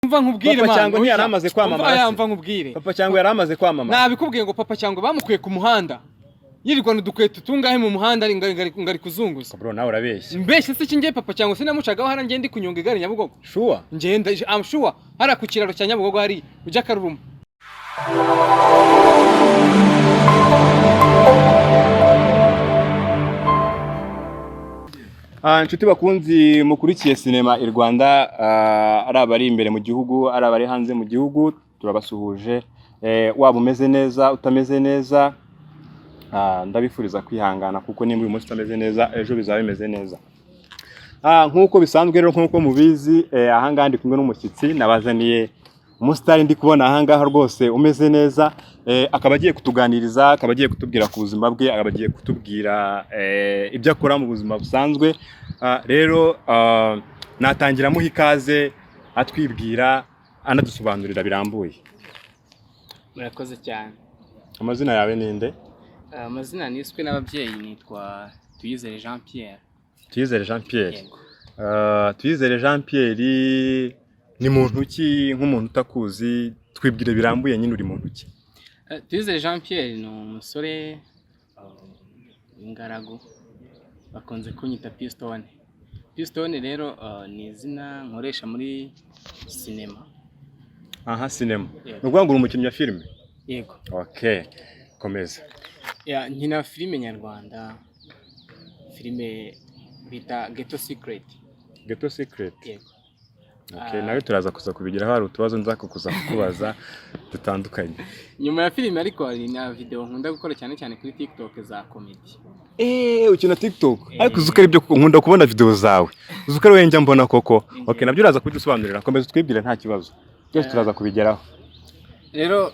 Umva nkubwire. Papa Man, Cyangwe oya. ntiyari amaze kwamamara Umva se? Umva nkubwire. Papa Cyangwe yari amaze kwamamara. Nabikubwiye ngo Papa Cyangwe bamukuye ku muhanda, yirirwana udukweto tungahe mu muhanda, ari ngari kuzunguza. Bro, nawe urabeshya. Mbeshye se iki? Papa Cyangwe sinamucagaho hara ngende kunyonga igare Nyabugogo. Sure? Ngenda, I'm sure, hara ku kiraro cya Nyabugogo hari ujya Karuruma. Inshuti bakunzi mukurikiye sinema i Rwanda, ari abari imbere mu gihugu, ari abari hanze mu gihugu, turabasuhuje. Waba umeze neza, utameze neza, ndabifuriza kwihangana, kuko nimba uyu munsi utameze neza, ejo bizaba bimeze neza. Nk'uko bisanzwe rero, nk'uko mubizi, ahangaha ndi kumwe n'umushyitsi nabazaniye, umusitari ndi kubona ahangaha rwose umeze neza, akaba agiye kutuganiriza, akaba agiye kutubwira ku buzima bwe, akaba agiye kutubwira ibyo akora mu buzima busanzwe. Rero natangira amuha ikaze, atwibwira, anadusobanurira birambuye. Murakoze cyane. Amazina yawe ninde? Amazina niswe n'ababyeyi nitwa Tuyizere Jean Pierre. Tuyizere Jean Pierre? Yego. Tuyizere Jean Pierre ni muntu ki? Nk'umuntu utakuzi, twibwire birambuye nyine, uri muntu ki? Tuyizere Jean Pierre ni umusore w'ingaragu, bakunze kunyita Pistone. Pistone rero ni izina nkoresha muri sinema. Aha, sinema? Yego. Ni ukuvuga ngo uri umukinnyi wa filime? Yego. Okay, komeza. Yeah, nkina filime nyarwanda, filime bita Ghetto Secret. Ghetto Secret? Yego. Okay. Ah. Nawe turaza kuza kubigeraho, hari utubazo nza kuza kukubaza dutandukanye. Nyuma ya filime ariko hari na video nkunda gukora cyane cyane kuri TikTok za comedy. Ukina TikTok? Eh. Ariko uzi ko ari byo, nkunda kubona video zawe, uzi ko ari wowe njya mbona koko. Okay, nabyo uraza kubidusobanurira. Komeza utwibwire, nta kibazo, byose turaza kubigeraho. Rero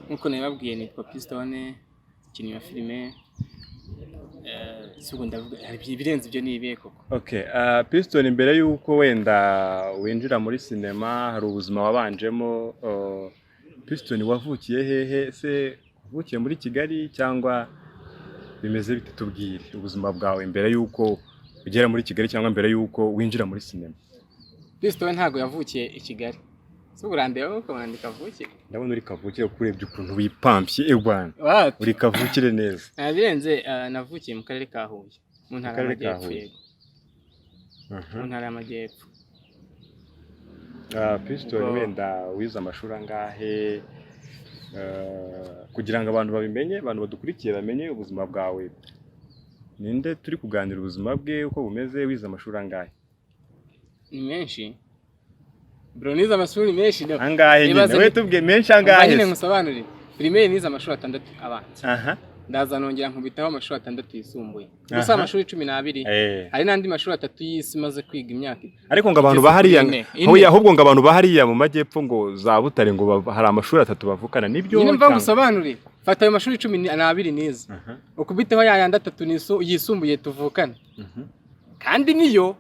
nkuko nabibabwiye, nitwa Pistone, umukinnyi wa filime. Si ubwo ndavuga hari ibirenze ibyo, ni ibihe koko? Okay, Piston, mbere y'uko wenda winjira muri sinema hari ubuzima wabanjemo. Piston, wavukiye hehe se? Wavukiye muri Kigali cyangwa bimeze bite? Tubwire ubuzima bwawe mbere y'uko ugera muri Kigali cyangwa mbere y'uko winjira muri sinema. Pistone ntabwo yavukiye i Kigali. Si ubwo urandeba ukabona ndi kavukire? Ndabona uri kavukire kuko urebye ukuntu wipampye i Rwanda. Wapi. Uri kavukire neza. Nta birenze, navukiye mu karere ka Huye, mu ntara Karere ka y'Amajyepfo. Huye. Yego, mu ntara y'Amajyepfo. Piston, wenda wize amashuri angahe? Kugira ngo abantu babimenye, abantu badukurikiye bamenye ubuzima bwawe, ninde turi kuganira, ubuzima bwe uko bumeze, wize amashuri angahe? Ni menshi bro, nize amashuri menshi no. Angahe nyine? Nibaze We tubwiye menshi angahe nyine se? Nkusobanurire. Primaire nize amashuri 6 abanza, ndaza nongera nkubitaho amashuri 6 yisumbuye gusa, amashuri 12. Hari n'andi mashuri 3 y'isi maze kwiga imyaka Ariko ngo abantu igeze bahariya kuri ine. Ine. Hoya, ahubwo ngo abantu bahariya mu majyepfo, ngo za Butare, ngo hari amashuri atatu bavukana, nibyo Nyine mva cyangwa? ngusobanurire. Fata ayo mashuri 12 nize, ukubiteho ya yandi 3 yisumbuye tuvukana, kandi niyo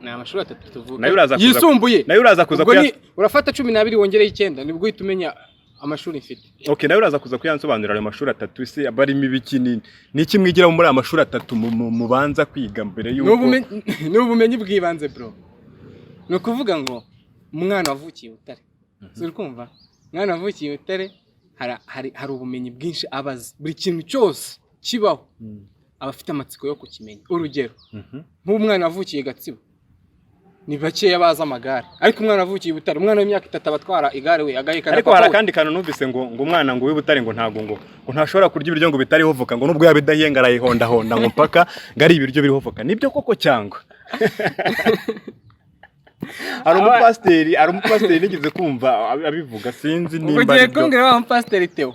ni amashuri 3 Nayo tuvukana uraza kuza yisumbuye. Nayo uraza kuza Ubwo ni urafata 12 wongereho 9, nibwo uhita umenya amashuri mfite. Okay, nawe uraza kuza kuyansobanurira. Ayo mashuri 3 se aba arimo ibiki? Ni iki mwigiramo muri aya mashuri 3 mubanza kwiga mbere Ni y'uko ni ubumenyi bw'ibanze bro. Ni ukuvuga ngo umwana wavukiye i Butare, si uri kumva, umwana wavukiye i Butare hari ubumenyi bwinshi aba azi. Buri kintu cyose kibaho aba afite amatsiko yo kukimenya. Urugero, nk'umwana wavukiye i Gatsibo ni bakeya bazi amagare, ariko umwana wavukiye i Butare, umwana w'imyaka 3 aba atwara igare we, agahekana Ariko papa hari we. akandi kantu numvise ngo umwana ngo w'i Butare ngo ntago ngo ntashobora kurya ibiryo ngo bitariho voka, ngo nubwo yaba idahiye ngo arayihondahonda ngo mpaka ngo ari ibiryo biriho voka. Nibyo koko cyangwa hari umupasiteri nigeze kumva abivuga, sinzi Ubwo nimba ugiye ari byo. kumbwira wa mupasiteri Theo?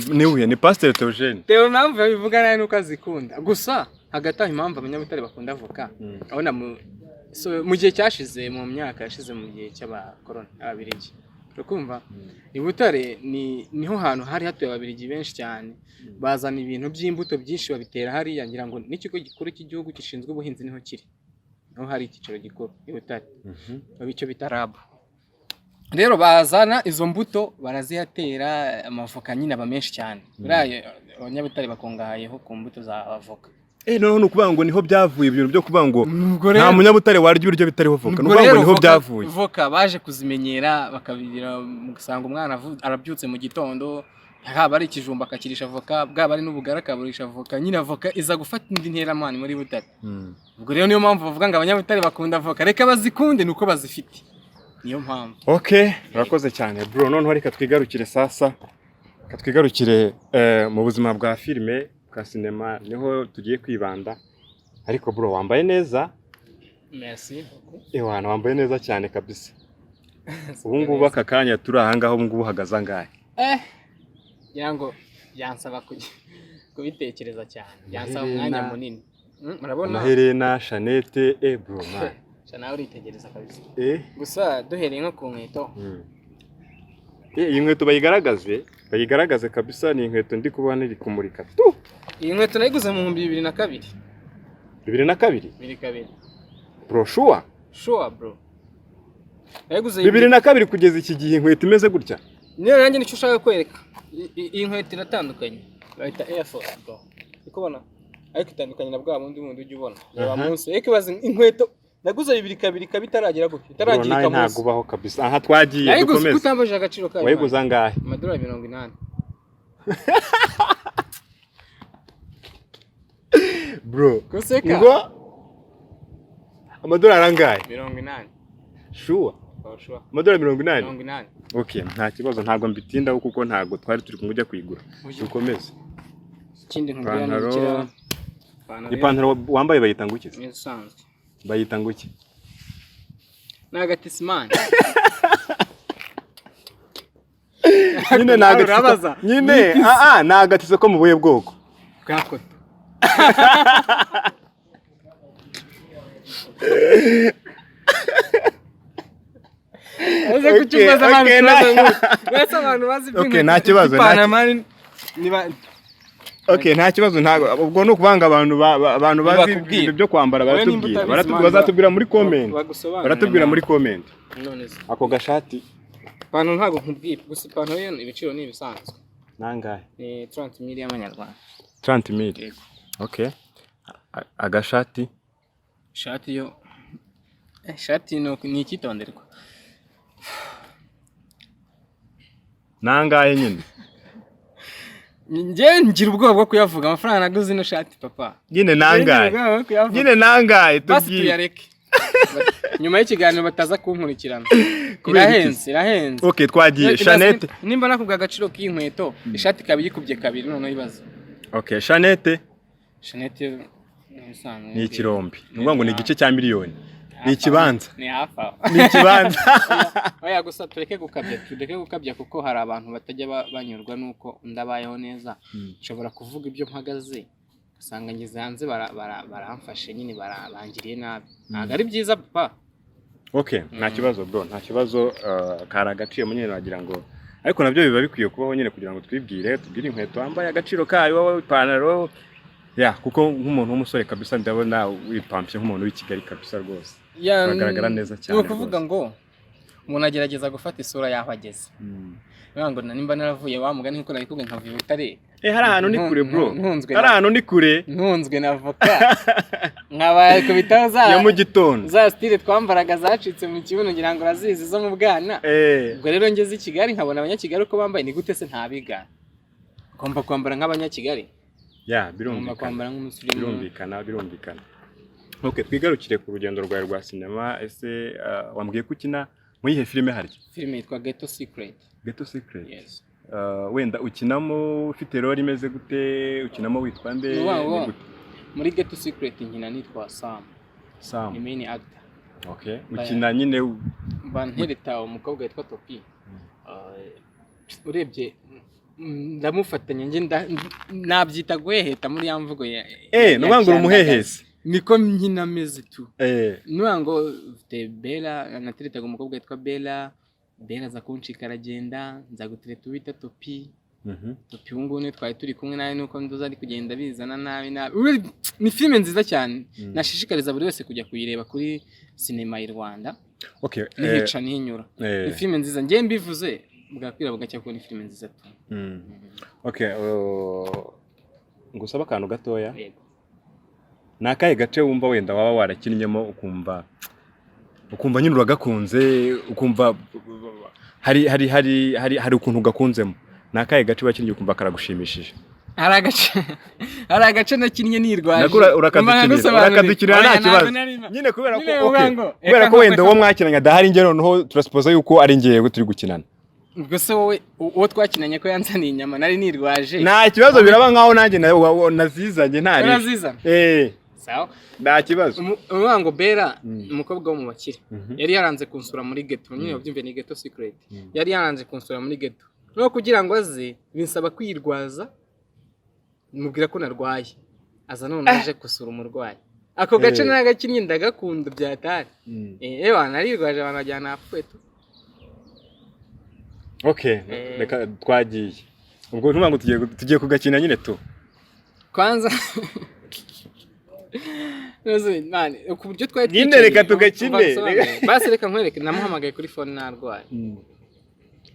Ni uyu, ni Pasiteri Theogene. Theo, impamvu babivuga nawe nuko azikunda gusa. Hagati aho, impamvu abanyabutare bakunda avoka, urabona mu gihe cyashize, mu myaka yashize, mu gihe cy'abakoroni ababiligi, urakumva, i Butare niho hantu hari hatuye ababiligi benshi cyane, bazana ibintu by'imbuto byinshi babitera hariya. Ngira ngo n'ikigo gikuru cy'igihugu gishinzwe ubuhinzi niho kiri, niho hari icyicaro gikuru i Butare, baba icyo bita RAB. Rero bazana izo mbuto barazihatera, amavoka nyine aba menshi cyane. Buriya abanyabutare bakungahayeho ku mbuto za avoka. Noneho ni ukuvuga ngo niho byavuye ibintu byo kuvuga ngo Ubwo nta munyabutare warya ibiryo bitariho voka. Ni Ubwo ukuvuga ngo rero niho byavuye. Voka baje kuzimenyera, bakabigira, ugasanga umwana arabyutse mu gitondo, haba ari ikijumba akakirisha voka, bwaba ari n'ubugari akaburisha voka. Nyine voka iza gufata indi ntera, man, muri Butare. Ubwo rero niyo mpamvu bavuga ngo abanyabutare bakunda voka. Reka bazikunde, ni uko bazifite, niyo mpamvu. Okay, urakoze cyane, bro. Noneho reka twigarukire sasa, reka twigarukire mu buzima bwa filime, bwa sinema, niho tugiye kwibanda. Ariko bro, wambaye neza. Merci. Ewana, wambaye neza cyane kabisa. Ubu ngubu aka kanya turi aha ngaha, ubu ngubu uhagaze angahe? Ngira ngo byansaba kubitekereza cyane, byansaba umwanya Amaherena. munini. Murabona Amaherena, chaînette, bro, man. Sha, nawe uritegereza kabisa. Gusa duhereye nko ku nkweto. Iyi nkweto bayigaragaze, bayigaragaze kabisa. Ni inkweto ndi kubona iri kumurika tu. Iyi nkweto nayiguze mu 2002. 2002? 22. Bro, sure? Sure, bro, nayiguze. 2002 kugeza iki gihe inkweto imeze gutya? Niyo nanjye nicyo ushaka kwereka. Iyi nkweto iratandukanye, bayita Air Force, bro, uri kubona? Ariko itandukanye na bwa bundi bundi ujya ubona reba munsi. Ariko ibaze inkweto naguze 2002 ikaba itaragera gutya, Bro, itarangirika nawe munsi. ntabwo ubaho kabisa. Aha twagiye. Nayiguze Dukomeze. kutambajije agaciro kayo. Wayiguze angahe? Amadolari 80. Bro, Guseka. ngo amadolari angahe? 80. Sure? Oh, sure. Amadolari 80? 80. Okay, nta kibazo, ntabwo mbitindaho kuko ntabwo twari turi kumwe ujya kuyigura. Dukomeze. Ikindi nkubwira ni Ipantaro. ikira ipantaro. Ipantaro wambaye bayita ngo iki? Ni isanzwe. Bayita ngo iki? Ni agatisimani. Nyine ni agatiso. Urabaza. Nyine ni agatiso ko mu buhe bwoko? Bwa koto. Ese kuki Okay, umbaza abantu okay, ikibazo nk'uko? Wese abantu bazi Okay, nta kibazo, ipantaro, man, niba Okay, nta kibazo, ntabwo ubwo ni ukuvanga abantu abantu bazi Ntibakubwira. ibintu byo kwambara. Wowe nimba Baratubwira. utabizi, Baratubwira, man, bazatubwira muri comment. bagusobanurire, Baratubwira man. muri comment. None se Ako gashati? Ipantaro ntabwo nkubwira, gusa ipantaro yo ibiciro ni ibisanzwe. Nangahe? Ni 30 mille y'amanyarwanda. 30 mille? Yego. Okay, agashati? Ishati yo, ishati ni icyitonderwa. Nangahe nyine? Njye ngira ubwoba bwo kuyavuga amafaranga naguze ino shati, papa. Nyine Ngira nangahe? ubwoba bwo kuyavuga. Nyine nangahe? Basi Tubwire. tuyareke nyuma y'ikiganiro, bataza kunkurikirana. Kubera iki? Irahenze, irahenze. Okay, twagiye. Chaînette. Nimba nakubwa agaciro k'inkweto, ishati ikaba yikubye kabiri, noneho ibaze. Okay, chaînette. Chaînette yo ni ibisanzwe. Ni ikirombe, ni ukuvuga ngo ni igice cya miliyoni, ni ikibanza. Ni hafi aho. Ni ikibanza. Oya, gusa tureke gukabya, tureke gukabya, kuko hari abantu batajya banyurwa n'uko undi abayeho neza. Nshobora kuvuga ibyo mpagaze, ugasanga ngeze hanze baramfashe nyine, bangiriye nabi. Ntabwo ari byiza, papa. Okay, nta kibazo, bro, nta kibazo. Kari agaciro nyine wagira ngo, ariko nabyo biba bikwiye kubaho nyine kugira ngo twibwire, tubwire inkweto wambaye agaciro kayo, wowe ipantaro ya, kuko nk'umuntu w'umusore kabisa ndabona wipampye nk'umuntu w'i Kigali kabisa rwose. Ya, Uragaragara neza cyane ni ukuvuga rwose. ngo umuntu agerageza gufata isura y'aho ageze. Niyo ngo nimba naravuye wa mugani nkuko nabikubwiye, nkavuye i Butare. Hari ahantu ni kure, bro. Ntunzwe Hari ahantu ni kure. Ntunzwe na voka, nkabaye kubitaho za Ya mu gitondo. Za style twambaraga zacitse mu kibuno, ngira ngo urazizi zo mu bwana. Ubwo rero ngeze i Kigali nkabona abanyakigali uko bambaye, ni gute se ntabiga? Ngomba kwambara nk'abanyakigali. Ya, Ngomba birumvikana. kwambara nk'umusirimu. Birumvikana, birumvikana. Okay, twigarukire ku rugendo rwawe rwa sinema. Ese wambwiye ko ukina muri ihe filime harya? Filime yitwa Ghetto Secret. Ghetto Secret? Yes. Wenda ukinamo ufite role imeze gute? Ukinamo witwa nde? Ni ukuvuga ngo Ni gute? Muri Ghetto Secret nkina nitwa Sam. Sam. Ni main actor. Okay, ukina nyine Mba ntereta umukobwa witwa Topi. Urebye ndamufatanya njye nabyita guheheta muri ya mvugo ya Ni ukuvuga ngo uri umuhehesi. Niko nkina ameze tu. Nuvuga ngo mfite Bella, nateretaga umukobwa witwa Bella. Bella aza kuncika aragenda, nza gutereta uwita Topi. Topi ubu ngubu niwe twari turi kumwe nawe, nuko nduza ari kugenda bizana nabi nabi. Ni filime nziza cyane, nashishikariza buri wese kujya kuyireba kuri sinema y'u Rwanda. Okay. Nihica nihinyura. Ni filime nziza, njye mbivuze bwakwira bugacya ko ni filime nziza tu. Okay, ngusaba akantu gatoya. Yego. Ni akahe gace wumva wenda waba warakinnyemo ukumva nyine uragakunze, ukumva hari ukuntu ugakunzemo? Ni akahe gace wakinnye ukumva karagushimishije? Hari agace nakinnye nirwaje. Nako urakadukinira nta Oya, kibazo. ntabwo Nyine kubera ko Nyine okay, uvuga ngo, kubera reka ko wenda uwo mwakinanye adahari, njye noneho turasupoza yuko ari njyewe turi gukinana. Ubwo se wowe uwo twakinanye ko yanzaniye inyama nari nirwaje? Nta kibazo, biraba nkaho nanjye nazizanye nta ribi. Urazizana? Eh. Sawa. Nta kibazo. Uvuga ngo Bera, umukobwa wo mu bakire, yari yaranze kunsura muri ghetto nyine, wabyumve, ni Ghetto Secret. Yari yaranze kunsura muri ghetto, no kugira ngo aze binsaba kwirwaza, mubwira ko narwaye, aza none aje gusura umurwayi. Ako gace naragakinnye ndagakunda byatari. Ewa, narirwaje abantu bajyana napfuye tu. Okay. Reka twagiye ubwo, ntuvuga ngo tugiye kugakina nyine tu. Kwanza None, man, ku buryo twari Nyine twicaye, reka tugakine. umva nsobanure. Basi reka nkwereke, namuhamagaye kuri phone narwaye.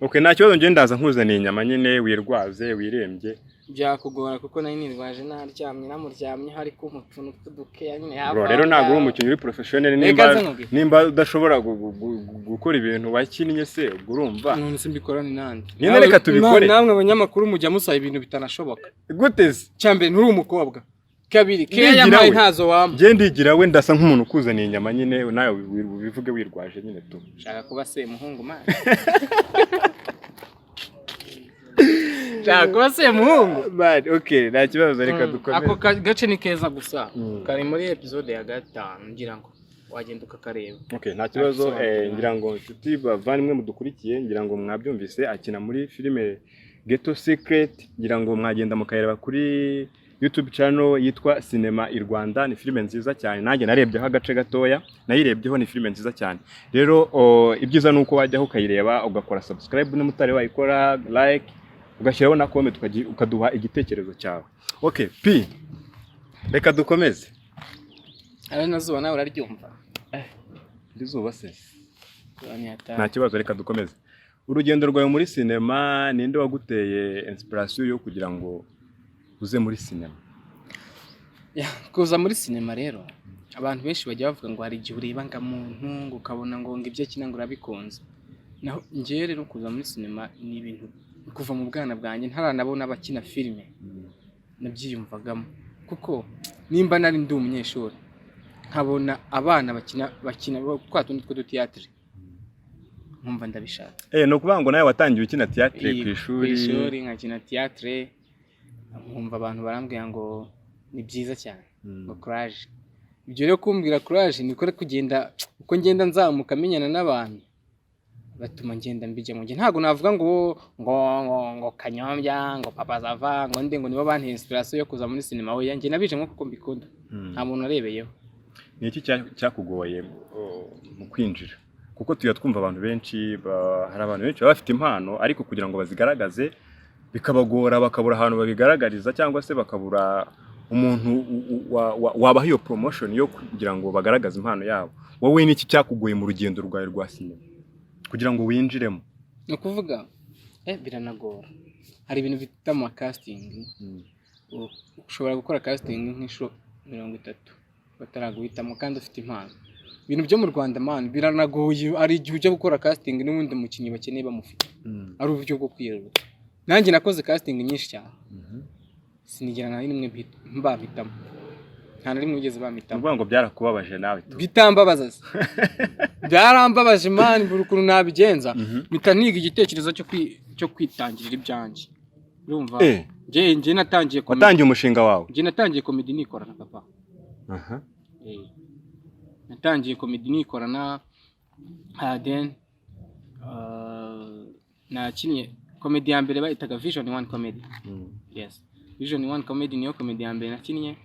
Okay, nta kibazo, njye ndaza nkuzaniye inyama nyine, wirwaze wirembye. Byakugora kuko nari nirwaje naryamye, namuryamye hari kumpa utuntu tw'udukeya nyine hafi Bro, aho rero ntabwo uri ngaho. umukinnyi uri professional. Reka Nimba nze nkubwire. nimba udashobora gukora ibintu wakinnye se, ubwo urumva None se mbikorane nande? Nyine reka tubikore. Namwe abanyamakuru mujya musaba ibintu bitanashoboka. Gute se? Cyambere, nturi umukobwa. Kabiri, keya Ndigira yampaye we. ntazo wampa. Njye ndigira we, ndasa nk'umuntu ukuzaniye inyama nyine, nawe ubivuge wirwaje nyine tu. Shaka kuba semuhungu man, shaka kuba semuhungu. Man, okay, nta kibazo, reka dukomeze. Ako gace ni keza gusa, kari muri episode ya 5, ngira ngo wagenda ukakareba. Okay, nta kibazo. Abisobanura. Ngira ngo inshuti bavandimwe mudukurikiye, ngira ngo mwabyumvise, akina muri filime Ghetto Secret. Ngira ngo mwagenda mukayireba kuri YouTube channel yitwa Cinema i Rwanda. Ni filime nziza cyane, nanjye narebyeho agace gatoya, nayirebyeho, ni filime nziza cyane. Rero ibyiza ni uko wajyaho ukayireba, ugakora subscribe n'umutari wayikora, like, ugashyiraho na comment, ukaduha igitekerezo cyawe. Okay, P, reka dukomeze. Ari na zuba nawe uraryumva. Iri zuba se? Zuba ni hatari. Nta kibazo, reka dukomeze urugendo rwawe muri sinema. Ninde waguteye inspiration yo kugira ngo uze muri sinema? Ya, kuza muri sinema rero, abantu benshi bajya bavuga ngo hari igihe ureba ngo muntu ngo ukabona ngo ibyo akina ngo urabikunze. Naho njyewe rero kuza muri sinema ni ibintu kuva mu bwana bwanjye, ntaranabona abakina filime nabyiyumvagamo, kuko nimba nari ndi umunyeshuri nkabona abana bakina twa tundi tw'udutiyatire nkumva ndabishaka. Eh, ni ukuvuga ngo nawe watangiye ukina théâtre ku Ku ishuri? ishuri nkakina théâtre, nkumva abantu barambwira ngo ni byiza cyane, ngo courage. Ibyo rero kumbwira courage niko kugenda, uko ngenda nzamuka menyana n'abantu batuma ngenda mbijyamo. Njye ntabwo navuga ngo Kanyombya, ngo Papa Zava, ngo nde, ngo nibo banteye inspiration yo kuza muri sinema. Oya, njye nabijemo kuko mbikunda, nta muntu arebeyeho. Ni iki cyakugoye mu kwinjira? Kuko tujya twumva abantu benshi hari abantu benshi baba bafite impano, ariko kugira ngo bazigaragaze bikabagora, bakabura ahantu babigaragariza, cyangwa se bakabura umuntu wabaha iyo promotion yo kugira ngo bagaragaze impano yabo. Wowe ni iki cyakugoye mu rugendo rwawe rwa sinema kugira ngo winjiremo? Ni ukuvuga biranagora. Hari ibintu bita ama casting. Ushobora gukora casting nk'inshuro 30 bataraguhitamo kandi ufite impano. Ibintu byo mu Rwanda man biranagoye. Hari igihe ujya gukora casting n'ubundi mukinnyi bakeneye bamufite, ari uburyo bwo kwiruka. Nanjye nakoze casting nyinshi cyane, sinigera na rimwe bampitamo, nta na rimwe bigeze Ni bampitamo. ukuvuga ngo byarakubabaje nawe tu? Bitambabaza se? Byarambabaje man, buri ukuntu nabigenza mpita niga igitekerezo cyo kwitangirira ibyanjye, urumva? Njye natangiye comedy. Watangiye umushinga wawe? Njye natangiye comedy nikorana, papa. Natangiye comedy nikorana, then nakinnye comedy ya mbere bayitaga Vision One Comedy. Yes, Vision One Comedy niyo comedy ya mbere nakinnye.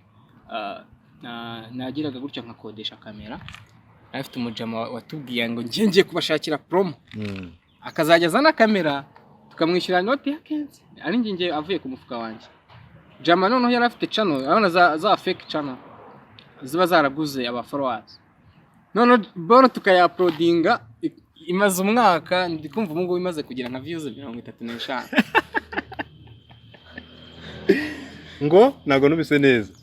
Nagiraga gutya nkakodesha kamera. Nari afite umujama watubwiye ngo njye ngiye kubashakira promo, akazajya azana kamera tukamwishyura inoti ya kenshi, ari njye avuye ku mufuka wanjye. Jama noneho yari afite channel, urabona za fake channel ziba zaraguze aba followers, noneho boro tukayaploadinga, imaze umwaka, ndi kumva ubu ngubu imaze kugira nka views 35. Ngo ntabwo numvise neza.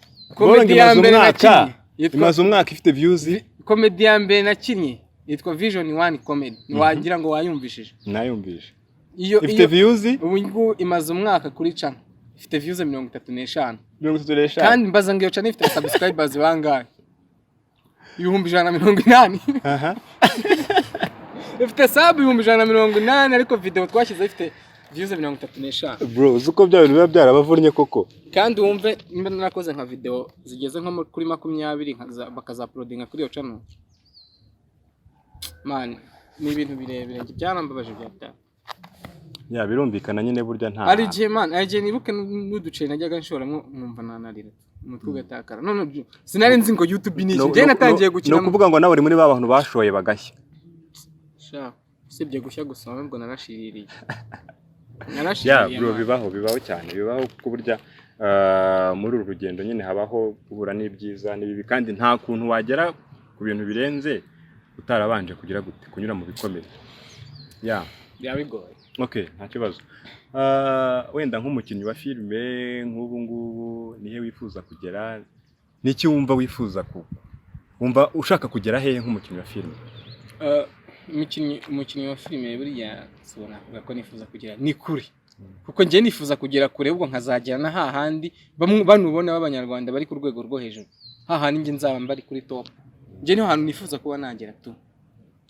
Comedy ya imaze mbere umwaka, nakinnye yitwa imaze umwaka ifite views. Comedy ya mbere nakinnye yitwa Vision One Comedy, wagira ngo wayumvishije. Nayumvishe. Iyo Ifite iyo views ubu ngubu imaze umwaka kuri channel, ifite views 35. 35. Kandi mbaza ngo iyo channel ifite subscribers bangahe? 180,000. Ifite sub 180,000, ariko video twashyizeho ifite views 35. Bro, uzi uko bya bintu biba byarabavunnye koko? Kandi wumve, nimba narakoze nka video zigeze nko kuri 20 bakazauploadinga kuri iyo channel, man, ni ibintu birebire, njye byarambabaje byatari. Ya, birumvikana nyine, burya nta Hari igihe, man, hari igihe nibuke n'uduceri najyaga nshoramo nkumva nanarira, umutwe ugatakara. None sinari nzi ngo YouTube ni iki. Njye natangiye gukina Ni ukuvuga ngo nawe uri muri ba bantu bashoye bagashya. Sha, usibye gushya gusa, ahubwo narashiririye. Ya. Narashiririye, Bro, man. bibaho, bibaho cyane, bibaho, kuko burya muri uru rugendo nyine habaho guhura n'ibyiza n'ibibi, kandi nta kuntu wagera ku bintu birenze utarabanje kugira gute, kunyura mu bikomeye, ya. Byaba bigoye. Okay, nta kibazo. Wenda nk'umukinnyi wa filime nk'ubu ngubu, nihe wifuza kugera? Niki wumva wifuza ku wumva ushaka kugera hehe nk'umukinnyi wa filime? Umukinnyi wa filime buriya sibona navuga ko nifuza kugera ni kure, kuko njye nifuza kugera kure, ubwo nkazagera na hahandi bamwe banubona b'abanyarwanda bari ku rwego rwo hejuru, hahandi njye nzaba mbari kuri top. Njye niho hantu nifuza kuba nagera tu.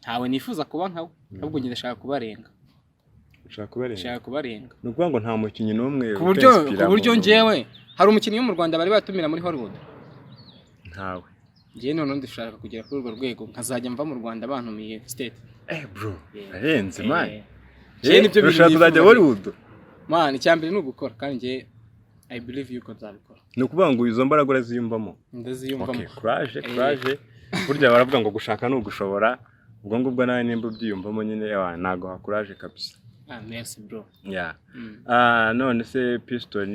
Ntawe nifuza kuba nkawe, ahubwo njye ndashaka kubarenga. Ushaka kubarenga? Ndashaka kubarenga. Ni ukuvuga ngo nta mukinnyi n'umwe Ku buryo utinspira ku buryo njyewe hari umukinnyi wo mu Rwanda bari batumira muri Hollywood? Ntawe. Njyewe noneho ndashaka kugera kuri urwo rwego, nkazajya mva mu Rwanda bantumiye state. Eh bro, arenze, man. Njyewe nibyo bintu Urashaka kuzajya nifuza. Hollywood? Man, icya mbere ni ugukora, kandi njye I believe yuko nzabikora. Ni ukuvuga ngo izo mbaraga uraziyumvamo? Ndaziyumvamo. Okay, courage, courage. Burya baravuga ngo gushaka ni ugushobora. Ubwo ngubwo nawe nimba ubyiyumvamo nyine, ewa, ntago courage kabisa. Ah, merci bro. Yeah. None se Piston,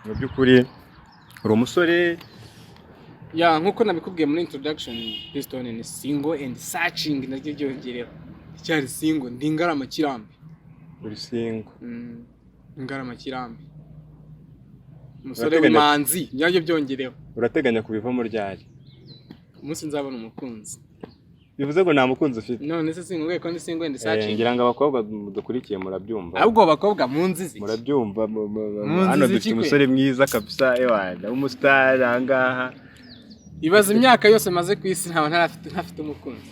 mu by'ukuri uri umusore? Ya, nkuko nabikubwiye muri introduction, Piston ni single and searching, naryo byongereho icyari single, ndi ingarama kirambi. Uri single? Ingarama kirambi, umusore w'imanzi, naryo byongereho. Urateganya kubivamo ryari? Umunsi nzabona umukunzi. Bivuze ngo nta mukunzi ufite? None se sinkubwiye ko ndi single and searching? Ngira ngo abakobwa mudukurikiye murabyumva. Ahubwo abakobwa munzi ziki? Murabyumva Munzi hano ziki dufite kwe? umusore mwiza kabisa, ewana, w'umusitari aha ngaha. Ibaza imyaka yose maze ku isi nkaba ntafite umukunzi.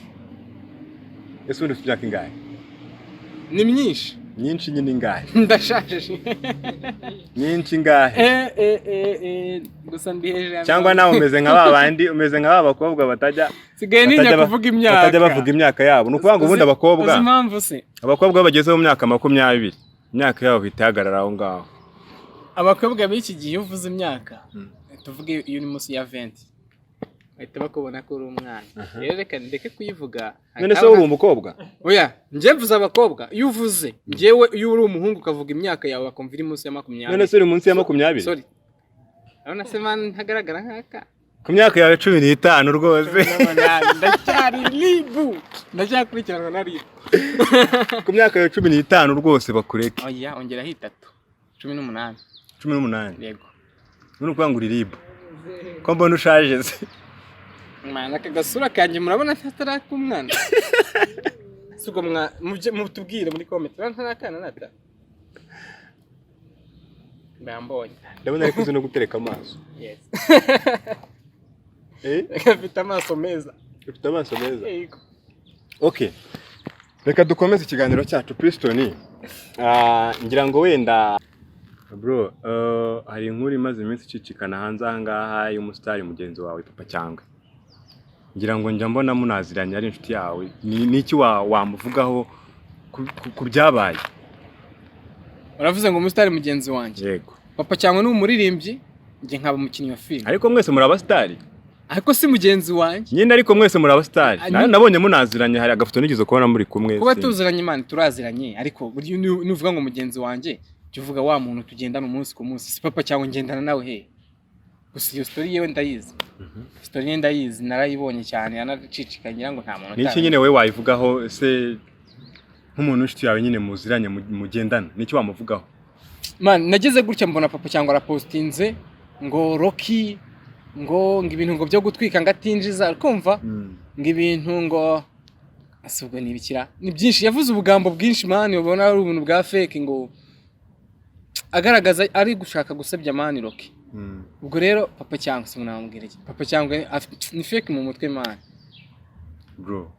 Ese ubundi ufite imyaka ingahe? Ni myinshi. Myinshi nyine ingahe? Ndashaje. Myinshi ingahe? Gusa ndi hejuru ya Cyangwa nawe umeze nka ba bandi, umeze nka ba bakobwa batajya Sigaye ntinya batajya kuvuga imyaka. Batajya bavuga imyaka yabo. Ni ukuvuga ngo ubundi abakobwa Uzi impamvu se? Abakobwa iyo bageze mu myaka 20, imyaka yabo ihita ihagarara aho ngaho. Abakobwa b'iki gihe, iyo uvuze imyaka, tuvuge iyo uri munsi ya 20, bahita bakubona ko uri umwana. Rero reka ndeke kuyivuga. None se wowe uri umukobwa? Oya, njye mvuze abakobwa. Iyo uvuze, njyewe, iyo uri umuhungu ukavuga imyaka yawe bakumva iri munsi ya 20. None se uri munsi ya 20? Sorry, urabona se man ntagaragara nk'aka? Ku myaka yawe 15 rwose. Ndacyari RIB, ndacyakurikiranwa na RIB. Ku myaka yawe 15 rwose bakureke. Oya, ongeraho itatu, 18. 18? Yego. None ukuvuga ngo uri RIB, ko mbona ushaje se? Mwana, aka gasura kanjye murabona ntatari ak'umwana? Si ubwo mutubwire muri comment, urabona ntari akana nata mbambonye? Ndabona ariko uzi no gutereka amaso. Yes. Eh. Afite amaso meza. Ufite amaso meza. Yego. Okay, reka dukomeze ikiganiro cyacu. Piston, ngira ngo wenda bro, hari inkuru imaze iminsi icicikana hanze aha ngaha y'umusitari mugenzi wawe Papa Cyangwe. Ngira ngo njya mbona munaziranye, ari inshuti yawe. Ni iki wamuvugaho ku byabaye? Uravuze ngo umusitari mugenzi wanjye? Yego. Papa Cyangwe ni umuririmbyi, njye nkaba umukinnyi wa filime. Ariko mwese muri abasitari. Ariko si mugenzi wanjye. Nyine ariko mwese muri abasitari. Ah, Nabonye munaziranye, hari agafoto nigeze kubona muri kumwe. Kuba tuziranye, Imana, turaziranye, ariko burya nuvuga ngo mugenzi wanjye, jya uvuga wa muntu tugendana umunsi ku munsi. Si Papa Cyangwe ngendana nawe he? Gusa iyo story yewe ndayizi. Story ye ndayizi, narayibonye cyane, yanacicikanye, ngira ngo nta muntu Ni iki nyine wowe wayivugaho se, nk'umuntu w'inshuti yawe nyine muziranye, mugendana, ni iki wamuvugaho? Man, nageze gutya mbona Papa Cyangwe arapostinze. Ngo Rocky ngo ibintu ngo byo gutwika ngo atinjiza, kumva ngo ibintu ngo ese ubwo ni ibikira, ni byinshi. Yavuze ubugambo bwinshi, man, ubona ari ubuntu bwa fake, ngo agaragaza ari gushaka gusebya, man, Rocky. Ubwo rero Papa Cyangwe se namubwira iki? Papa Cyangwe ni fake mu mutwe, man. Bro.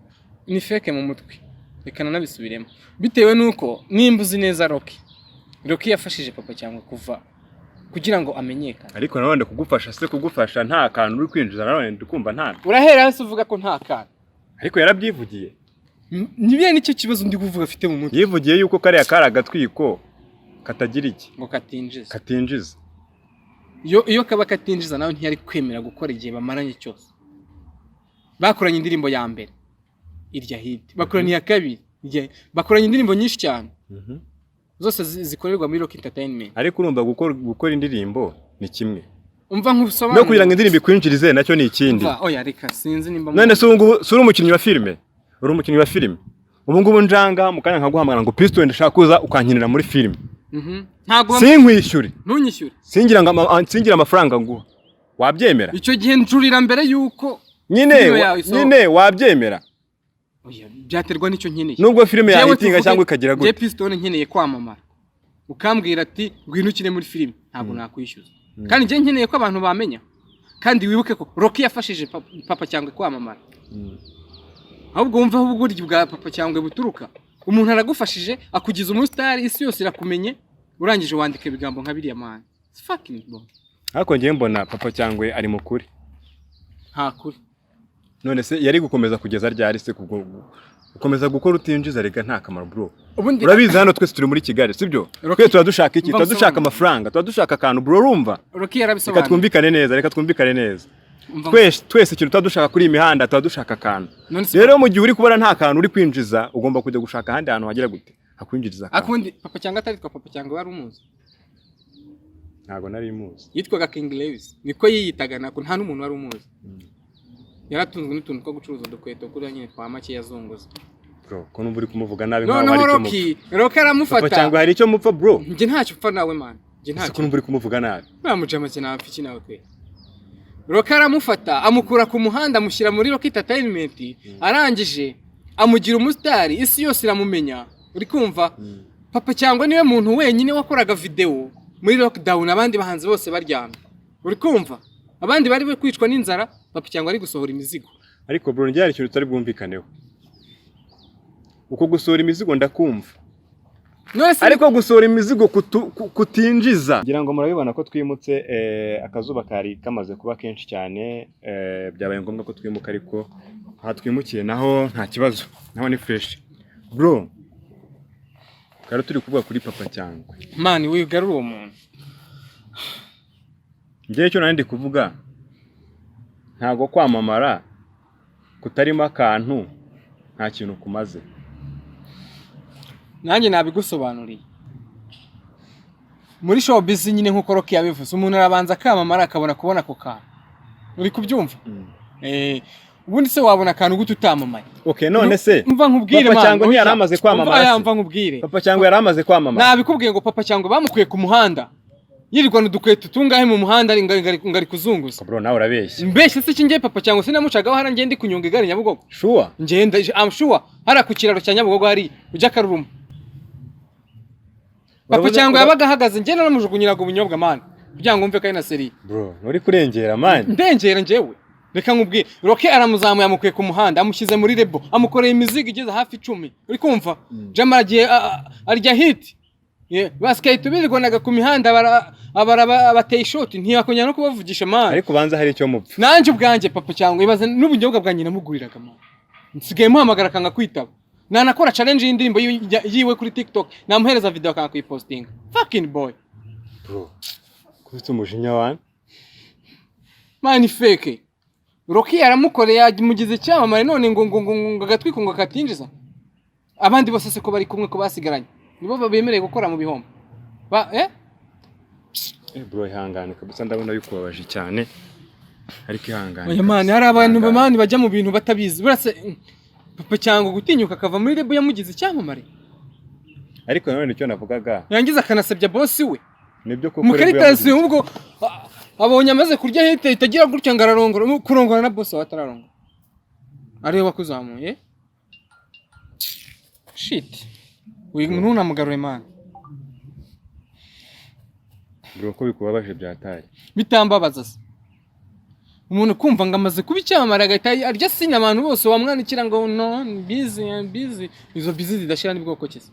Ni fake mu mutwe, reka nanabisubiremo, bitewe n'uko nimba uzi neza Rocky, Rocky yafashije Papa Cyangwe kuva kugira ngo amenyekane. Ariko nanone kugufasha se, kugufasha nta kantu uri kwinjiza, nanone ndikumva nta Urahera hasi uvuga ko nta kantu. Ariko yarabyivugiye. Nibiya nicyo kibazo ndi kuvuga afite mu mutwe. Yivugiye yuko kariya kari agatwiko katagira iki? Ngo katinjiza. Katinjiza. Iyo kaba katinjiza, nawe ntiyari kwemera gukora igihe bamaranye cyose. Bakoranye indirimbo ya mbere irya hit, bakoranye iya kabiri bakoranye indirimbo nyinshi cyane, zose zikorerwa muri Rock Entertainment. Ariko urumva gukora indirimbo ni kimwe, Umva nkusobanurire. no kugira ngo indirimbo ikwinjirize nacyo ni ikindi. Umva, oya, reka, sinzi nimba None se ubu ngubu si uri umukinnyi wa filime? Uri umukinnyi wa filime, ubu ngubu njanga mu kanya nkaguhamagara ngo Piston, ndashaka kuza ukankinira muri filime. Ntabwo Sinkwishyure. Ntunyishyure. Singira ngo singira amafaranga nguha, wabyemera? Icyo gihe njurira mbere yuko Nyine filime yawe isohoka. Nyine wabyemera? Oya, byaterwa n'icyo nkeneye. Nubwo filime Jewe yahitinga tuvuge- cyangwa ikagira Njye gute. Piston nkeneye kwamamara, ukambwira ati ngwino ukine muri filime, ntabwo nakwishyuza, kandi njye nkeneye ko abantu bamenya. Kandi wibuke ko Rocky yafashije Papa Cyangwe kwamamara. Ahubwo wumve aho ubugoryi bwa Papa Cyangwe buturuka. Umuntu aragufashije, akugiza umusitari, isi yose irakumenye, urangije wandika ibigambo nka biriya, man. It's fucking boy. Ariko njyewe mbona Papa Cyangwe ari mukuri. Nta kuri. None se yari gukomeza kugeza ryari se? Kubwo gukomeza gukora utinjiza rega nta kamaro, bro. Ubundi Urabizi, hano twese turi muri Kigali, sibyo? Rocky- Twese tuba dushaka iki? Umva Tuba dushaka ngusobanurire. amafaranga, tuba dushaka akantu, bro, urumva? Rocky Reka yarabisobanuye. twumvikane neza, reka twumvikane neza. Umva. Twese ikintu tuba dushaka kuri iyi mihanda, tuba dushaka akantu. None se Rero mu gihe uri kubona nta kantu uri kwinjiza, ugomba kujya gushaka ahandi hantu hagira gute, hakwinjiriza akantu. Akundi Papa Cyangwe ataritwa Papa Cyangwe, wari umuzi? Ntabwo nari muzi. Yitwaga King Lewis, niko yiyitaga, nako nta n'umuntu wari umuzi. Yaratunzwe n'utuntu two gucuruza udukweto kuriya nyine twa make yazunguza. Bro, ko numva uri kumuvuga nabi nkaho Noneho hari icyo mupfa? Rocky Papa aramufata. Cyangwe hari icyo mupfa, bro? Njye ntacyo upfa nawe, man, njye Ese ko ntacyo. numva uri kumuvuga nabi? Namujama cyane, napfa iki nawe kwe? Rocky aramufata, amukura ku muhanda, amushyira muri Rock Entertainment, arangije amugira umusitari, isi yose iramumenya. Uri kumva, Papa Cyangwe niwe muntu wenyine wakoraga video muri lockdown, abandi bahanzi bose baryamye. Uri kumva, abandi bari bari kwicwa n'inzara, Papa Cyangwe ari gusohora imizigo. Ariko bro, njye hari ikintu tutari bwumvikaneho. Uko gusohora imizigo ndakumva, None se ariko gusohora imizigo kutinjiza. Ngira ngo murabibona ko twimutse, akazuba kari kamaze kuba kenshi cyane, byabaye ngombwa ko twimuka, ariko aha twimukiye naho nta kibazo, naho ni fresh. Bro, twari turi kuvuga kuri Papa Cyangwe. Man, wigarura uwo muntu. Njyewe icyo nari ndi kuvuga, ntabwo kwamamara kutarimo akantu nta kintu kumaze. Nanjye nabigusobanuriye. Muri showbiz nyine, nk'uko Rocky yabivuze, umuntu arabanza akamamara, akabona kubona ako kantu. Uri kubyumva? Ubundi se wabona akantu gute utamamaye? Okay, none se Mva nkubwire, Papa man, Cyangwe ntiyari oya. amaze kwamamara Umva, se? oya, mva nkubwire. Papa Cyangwe yari amaze kwamamara? Nabikubwiye ngo Papa Cyangwe bamukuye ku muhanda, yirirwana udukweto tungahe mu muhanda, ari ngo ari kuzunguza. Bro, nawe urabeshya. Mbeshye se iki? Njye Papa Cyangwe sinamucagaho hara ngende kunyonga igare Nyabugogo. Sure? Ngenda, I'm sure, hara ku kiraro cya Nyabugogo, hari ujya Karuruma, Papa Cyangwe yabaga ahagaze, njye naramujugunyiraga ubunyobwa, man, kugira ngo mve ko ari na sérieux. Bro, nturi kurengera, man. Ndengera njyewe? Reka nkubwire, Rocky aramuzamuye, amukuye ku muhanda, amushyize muri label, amukoreye imizigo igeze hafi 10. Uri kumva, Jama aragiye arya hit. Basigaye birirwanaga ku mihanda, bateye ishoti, ntiyakongera no kubavugisha, man. Ariko ubanza hari icyo mupfa. Nanjye ubwanjye Papa Cyangwe, ibaze n'ubunyobwa bwanjye namuguriraga, man, nsigaye muhamagara akanga kwitaba. Nanakora challenge y'indirimbo yiwe kuri TikTok, namuhereza video akanga kuyipostinga. Fucking boy. Bro, ko ufite umujinya wa Man, fake. Rocky yaramukoreye, yamugize icyamamare, none ngo agatwiko ngo katinjiza. Abandi bose se ko bari kumwe, ko basigaranye, nibo bemerewe gukora mu bihombo ba eh? Bro, ihangane kabisa, ndabona bikubabaje cyane, ariko ihangane. Oya man, Kabisa, hari abantu ihangane. Man, bajya mu bintu batabizi. Burase Papa Cyangwe gutinyuka akava muri label yamugize icyamamare. Ariko nanone icyo navugaga Yangiza akanasebya boss we. Nibyo koko. Mukaritasi ubwo Abonye amaze kurya hit, itagira gutya ngo ararongora, kurongora na boss wawe atararongora ariwe wakuzamuye. Shit, uyu ntunamugarure, man. Bro, ko bikubabaje byataye? Bitambabaza se? Umuntu kumva ngo amaze kuba icyamamare agahita arya sinya abantu bose wamwandikira ngo no busy, busy, izo busy zidashira ni bwoko ki se?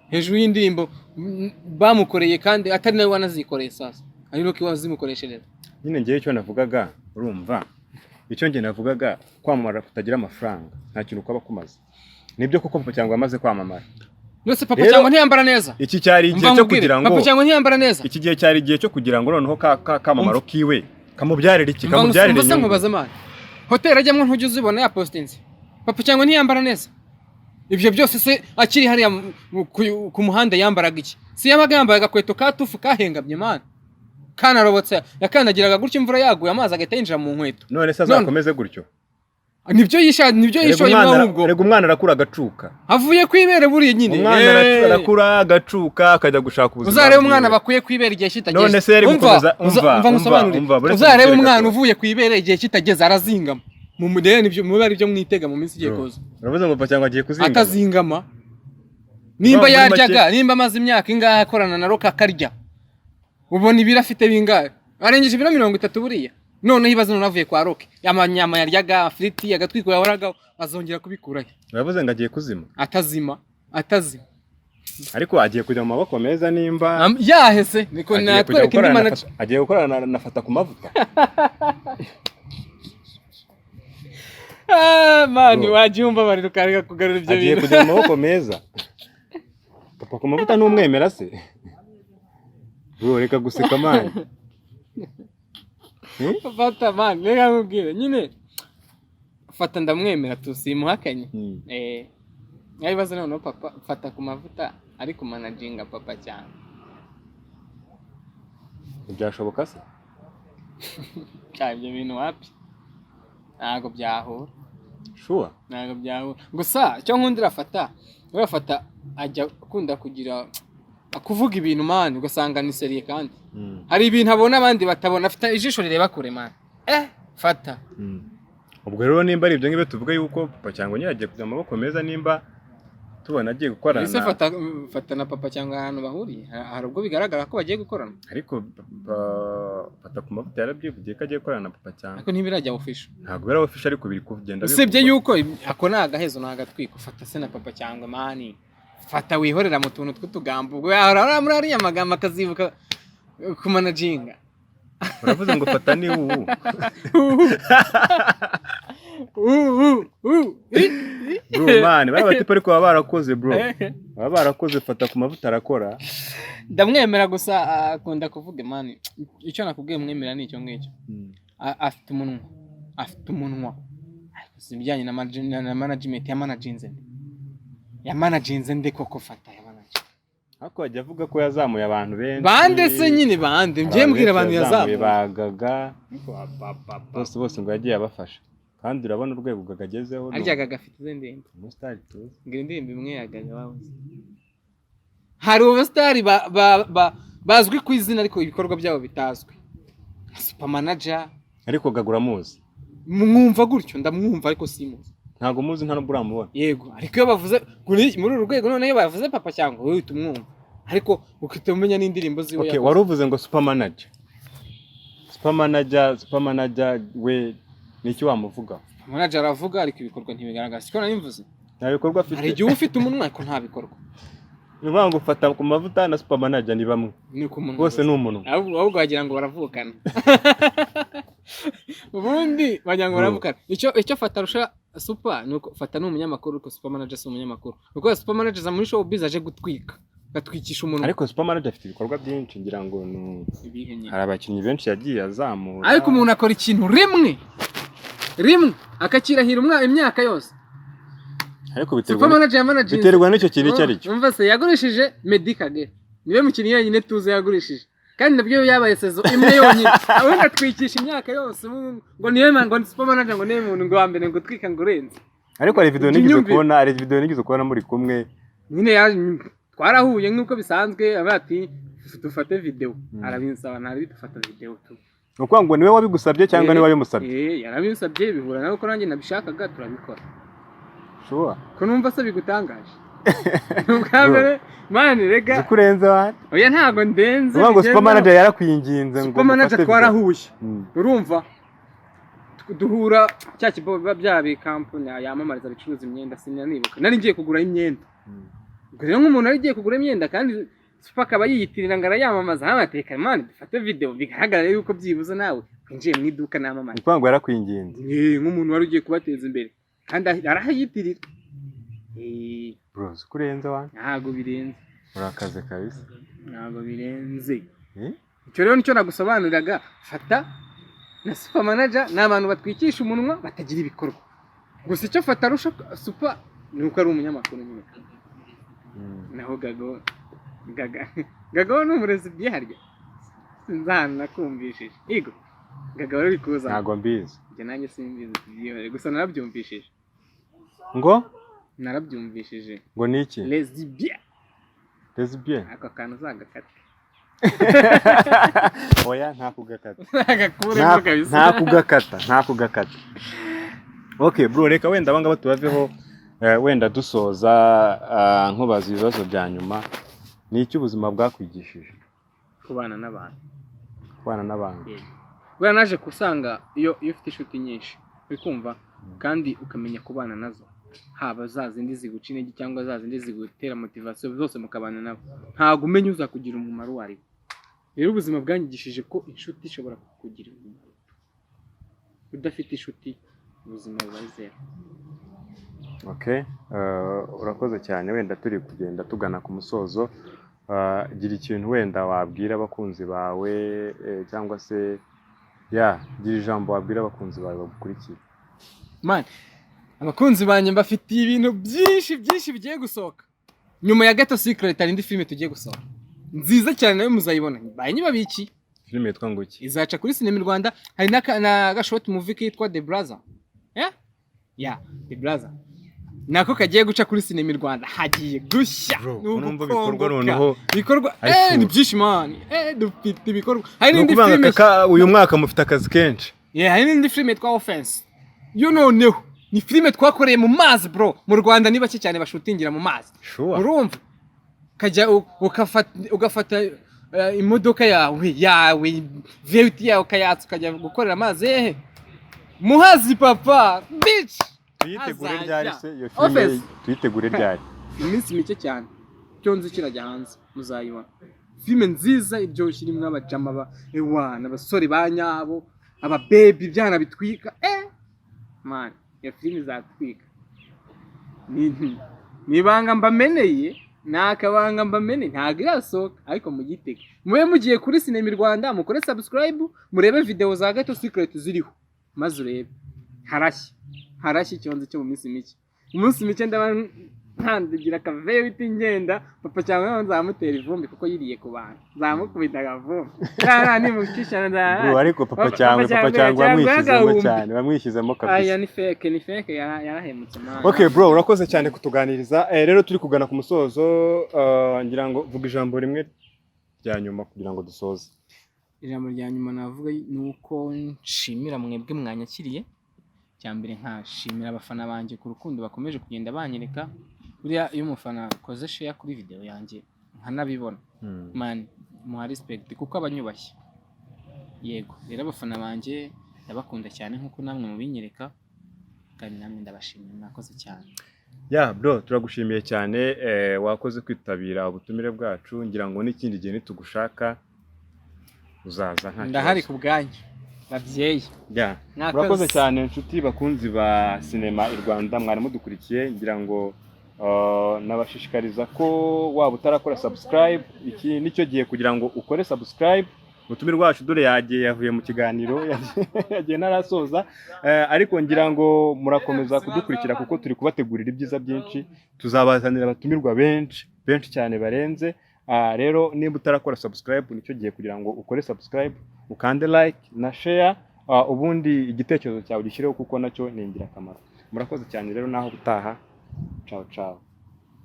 Hejuru y'indirimbo bamukoreye kandi atari nawe wanazikoreye, sasa ari Rocky wazimukoreshereza. Nyine ngewe icyo navugaga, urumva, icyo njye navugaga, kwamamara kutagira amafaranga nta kintu kwaba kumaze. Nibyo koko Papa Cyangwe amaze kwamamara. Nose Papa Rero- Cyangwe ntiyambara neza? Iki cyari igihe Umva cyo nkubwire, kugira ngo Papa Cyangwe ntiyambara neza? Iki gihe cyari igihe cyo kugira ngo noneho ka kamamaro kiwe kamubyarire iki, Umva kamubyarire umva se inyungu. nkubaze, man, hoteli ajyamo ntujya uzibona yapositinze? Papa Cyangwe ntiyambara neza? Ibyo byose se akiri hariya ku muhanda yambaraga iki? Si yabaga yambaye agakweto ka tufu kahengamye, man, kanarobotse, yakandagiraga gutya imvura yaguye amazi agahita yinjira mu nkweto. None se azakomeze gutyo? Nibyo yisha, nibyo Erega yishoyemo. Ahubwo erega umwana arakura agacuka. Avuye ku ibere buriya nyine. Umwana arakura agacuka, akajya gushaka ubuzima Uzarebe umwana bwiwe. bakuye ku ibere igihe kitageze. None se yari Umva, gukomeza- umva, umva ngusobanurire. umva, buretse Uzarebe nkubwire umwana gato. uvuye ku ibere igihe kitageze arazingama. Mu mudere nibyo muba ari byo mwitega mu minsi igiye Bro, kuza. uravuze ngo Papa Cyangwe agiye kuzingama? Atazingama nimba Muri make- yaryaga, nimba amaze imyaka ingahe akorana na Roka akarya, ubona ibiro afite bingahe? Arengeje ibiro 30 buriya. Noneho ibaze none avuye kwa Roke, amanyama yaryaga, afiriti, agatwiko yahoragaho, azongera kubikurahe? Uravuze ngo agiye kuzima? Atazima, atazima. Ariko agiye kujya mu maboko meza nimba Yahese niko agiye kujya natwereka indi gukorana na manager. Agiye gukorana na Fata ku Mavuta. Ah, man, Bro. wagiye umbabarira ukareka kugarura ibyo Agiye bintu. kujya mu maboko meza. Papa ku Mavuta ntumwemera se? Bro, reka guseka, man. Fata, man, reka nkubwire nyine, Fata ndamwemera, tusimuhakanye. Nkabibaza noneho papa Fata ku Mavuta ari kumanaginga Papa Cyangwe. Ntibyashoboka se? Cya ibyo bintu wapi, ntabwo byahura. Sure? Ntabwo byahura. Gusa icyo nkundira Fata, we Fata ajya akunda kugira kuvuga ibintu, man, ugasanga ni sérieux kandi hari ibintu abona abandi batabona, afite ijisho rireba kure, man. Fata. Ubwo rero nimba ari ibyo ngibyo, tuvuge yuko Papa Cyangwe nyine agiye kujya mu maboko meza nimba tubona agiye gukorana. Ese Fata na Papa Cyangwe ahantu bahuriye hari ubwo bigaragara ko bagiye gukorana? Ariko Fata ku Mavuta yarabyivugiye ko agiye gukorana na Papa Cyangwe. Ariko ntibirajya official. Ntabwo biraba official, ariko biri kugenda Usibye bivugwa. yuko ako ni agahezo, ni agatwiko. Fata se na Papa Cyangwe, man, Fata wihorera mu tuntu tw'utugambo, ubwo yahora muri ariya magambo akazibuka kumanajinga. Uravuze ngo Fata ni ubu. Bro, man, bariya batipe ariko baba barakoze, bro, baba barakoze. Fata ku Mavuta arakora. Ndamwemera gusa akunda kuvuga, man. Icyo nakubwiye mwemera ni icyo ngicyo. Afite umunwa, afite umunwa. Ariko si ibijyanye na management, yamanaginze nde? Yamanaginze nde koko? Fata yamanaginze? Ariko ajya avuga ko yazamuye abantu benshi. Bande se nyine, bande? Njye mbwira abantu benshi yazamuye. Ba Gaga bose bose ngo yagiye abafasha, kandi urabona urwego Gaga agezeho ni Arya Gaga afite izindi ndirimbo. Umusitari tuzi. Ngira indirimbo imwe ya Gaga babuze. Hari abasitari bazwi ku izina ariko ibikorwa byabo bitazwi, Super Manager. Ariko Gaga uramuzi? Mwumva gutyo, ndamwumva ariko simuzi. Ntabwo muzi, nta nubwo uramubona? Yego, ariko iyo bavuze muri uru rwego, noneho iyo bavuze Papa Cyangwe wowe uhita umwumva, ariko ukahita umenya n'indirimbo ziwe Okay, yakoze. wari uvuze ngo Super Manager, Super Manager, Super Manager we ni iki wamuvuga? Manager aravuga ariko ibikorwa ntibigaragara, siko nari mvuze? Nta bikorwa afite. Hari igihe uba ufite umunwa ariko nta bikorwa. Ni ukuvuga ngo Fata ku Mavuta na Super Manager ni bamwe? Ni ku munwa. Bose ni umunwa. Ahubwo wagira ngo baravukana, ubundi wagira ngo baravukana. Icyo Fata arusha Super ni uko Fata ni umunyamakuru, ariko Super Manager si umunyamakuru, kuko Super Manager aza muri showbiz aje gutwika, agatwikisha umunwa. Ariko Super Manager afite ibikorwa byinshi, ngira ngo ni Ibihe nyine? Hari abakinnyi benshi yagiye azamura. Ariko umuntu akora ikintu rimwe rimwe akakirahira imyaka yose. Ariko biterwa Super Manager yamanaginze biterwa n'icyo kintu icyo ari cyo. Umva se, yagurishije Meddie Kagere, niwe mukinnyi wenyine tuzi yagurishije, kandi nabyo yabaye saison imwe yonyine, ubundi atwikisha imyaka yose. Ubu ngo niwe ngo ni Super Manager, ngo niwe muntu ngo wa mbere ngo utwika ngo urenze. Ariko hari video Ujya nigeze unyumvira. kubona, hari video nigeze kubona muri kumwe. Nyine yaje twarahuye nk'uko bisanzwe, avuga ati Dufate video. Arabinsaba, ntari dufata video tu. Ni ukuvuga ngo niwe wabigusabye cyangwa niwe wabimusabye? Eh, yarabinsabye, bihura nawe ko nanjye nabishakaga, turabikora. Sure? Ko numva se bigutangaje? Ni ubwa mbere, man, rega. Uzi ko urenze wa? Oya, ntago ndenze. Ni ukuvuga ngo bigezeho. Super Manager yarakwinginze ngo Super Manager mufate video. Twarahuye. Urumva, duhura cya kigo biba bya kampani yamamariza bicuruza imyenda, sinanibuka, nari ngiye kugura imyenda. Ubwo rero nk'umuntu wari ugiye kugura imyenda kandi Super akaba yiyitirira ngo arayamamaza, hano man, dufate video bigaragara yuko byibuze nawe winjiye mu iduka namamaza. Ni ukuvuga ngo yarakwinginze. Eh, nk'umuntu wari ugiye kubateza imbere kandi arahayitirira. Eh. Bro, uzi ko urenze wa? Ntabwo birenze. Urakaze kabisa. Ntabwo birenze. Eh? Icyo rero nicyo nagusobanuriraga. Fata na Super Manager ni abantu batwikisha umunwa, batagira ibikorwa. Gusa icyo Fata arusha Super ni uko ari umunyamakuru nyine. Naho Gago, Gaga, Gago ni umurezi byiharya, sinzi ahantu nakumvishije. Igo Gaga wari uri kuza. Ntabwo mbizi. Njye nanjye simbizi, tubyihorere. Gusa narabyumvishije. Ngo? Narabyumvishije. Ngo ni iki? Lesbien. Lesbien? Ako kantu uzagakate. Oya, nta kugakata. Uzagakuremo kabisa. Nta kugakata, nta kugakata. Okay bro, reka wenda abangaba tubaveho. Wenda dusoza, nkubaza ibibazo bya nyuma: ni iki ubuzima bwakwigishije? Kubana n'abantu. Kubana n'abantu. Buriya naje gusanga iyo ufite inshuti nyinshi, uri kumva, kandi ukamenya kubana nazo, haba za zindi ziguca intege cyangwa za zindi zigutera motivation, zose mukabana nabo, ntabwo umenya uzakugira umumaro uwo ari we. Rero ubuzima bwanyigishije ko inshuti ishobora kukugirira umumaro. Udafite inshuti, ubuzima buba ari zero. Okay, urakoze cyane. Wenda turi kugenda tugana ku musozo, gira ikintu wenda wabwira abakunzi bawe, cyangwa se ya gira ijambo wabwira abakunzi bawe bagukurikiye. Man, abakunzi banjye, mbafitiye ibintu byinshi byinshi bigiye gusohoka nyuma ya Gato Secret. Hari indi filime tugiye gusohora nziza cyane, nawe muzayibona, mbaye nyibabikiye. Filime yitwa ngo iki? Izaca kuri Sinema Rwanda. Hari na gashort movie kitwa The Brother, yeah? Yeah, The Brother nako kagiye guca kuri Sinema Rwanda. Hagiye gushya. Bro, Ni numva ibikorwa ugukongoka. Noneho Ibikorwa ari ni full. byinshi, man. Dufite ibikorwa. Hari Ni n'indi ukuvuga ngo filime. Uyu mwaka mufite akazi kenshi. Yeah, hari n'indi filime yitwa Offense. Yo noneho ni filime twakoreye mu mazi, bro. Mu Rwanda ni bake cyane bashutingira mu mazi. Urumva, ukajya ugafata imodoka yawe V8 yawe, ukayatsa, ukajya gukorera amazi hehe? Muhazi, papa beach. Tuyitegure Hazajya. ryari se iyo filime? Offense. Tuyitegure ryari? Iminsi mike cyane, icyo nzi kirajya hanze, muzayibona. Filime nziza iryoshye, irimo abajama ba ewana, abasore ba nyabo, ababebi, ibyana bitwika. Man, iyo filime izatwika. Ni ibanga mbameneye, ni akabanga mbameneye, ntabwo irasohoka, ariko mugitege. Mube mugiye kuri Sinema Rwanda, mukore subscribe, murebe video za Gato Secret ziriho, maze urebe. Harashya, harashya. Icyo nzi cyo mu minsi mike, mu minsi mike ndaba nkandagira akaveyo biti, ngenda papa cyangwa nzamutera ivumbi kuko yiriye ku bantu, nzamukubita akavumbi nimucisha. Bro, ariko papa cyangwa papa cyangwa wamwishyizemo cyane, wamwishyizemo kabisa. Aya ni fake, ni fake, yarahemutse, man. Okay bro, urakoze cyane kutuganiriza. Rero turi kugana ku musozo, ngira ngo vuga ijambo rimwe rya nyuma kugira ngo dusoze. Ijambo rya nyuma navuga ni uko nshimira mwebwe mwanyakiriye. Icya mbere, nkashimira abafana banjye ku rukundo bakomeje kugenda banyereka. Buriya iyo umufana akoze share kuri video yanjye nkanabibona, man, muha respect kuko aba anyubashye. Yego, rero abafana banjye ndabakunda cyane nk'uko namwe mubinyereka, kandi namwe ndabashimira, mwakoze cyane. Yeah bro, turagushimiye cyane. Wakoze kwitabira ubutumire bwacu. Ngira ngo n'ikindi gihe nitugushaka uzaza nta Ndahari kibazo. ku bwanyu, babyeyi. Mwakoze. Murakoze cyane, inshuti bakunzi ba Sinema i Rwanda mwari mudukurikiye. Ngira ngo nabashishikariza ko waba utarakora subscribe, iki nicyo gihe kugira ngo ukore subscribe. Ubutumire wacu dore yagiye, yavuye mu kiganiro, yagiye ntarasoza. Ariko ngira ngo murakomeza kudukurikira kuko turi kubategurira ibyiza byinshi. Tuzabazanira abatumirwa benshi benshi cyane barenze. Rero niba utarakora subscribe, nicyo gihe kugira ngo ukore subscribe, ukande like na share, ubundi igitekerezo cyawe ugishyireho kuko nacyo ni ingirakamaro. Murakoze cyane rero, naho ubutaha. Ciao ciao.